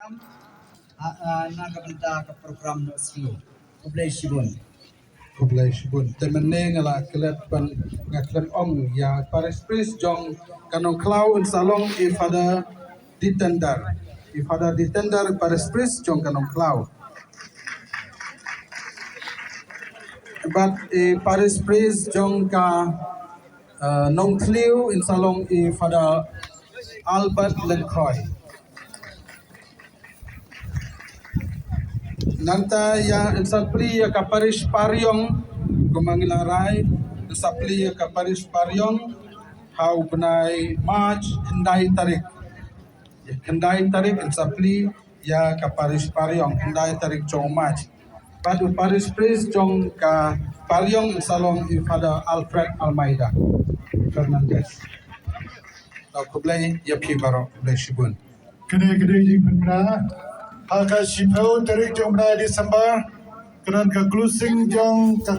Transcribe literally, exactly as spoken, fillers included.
Ah, ah, na ka bynta ka program noh sngewbha. Khublei shibun. Khublei shibun. Te mynne nga la klet ban nga klet ong ïa parish priest jong ka Nongkhlaw un sa long i Father Ditender. I Father Ditender parish priest jong ka Nongkhlaw. Bad i parish priest jong ka, eh, Nongthliew un sa long i Father Albert Lyngkhoi. Nangta ïa un sa plie ïa ka parish Pariong, kumba ngi la rai, un sa plie ïa ka parish Pariong, ha u bnai March, khyndai tarik. Ïa khyndai tarik un sa plie ïa ka parish Pariong, khyndai tarik jong March. Bad u parish priest jong ka Pariong un sa long i Father Alfred Almeida Fernandez. To khublei ïa phi baroh, khublei shibun. Kane ka dei jingpynbna ha ka shiphew tarik jong u bnai December, ka don ka closing jong ka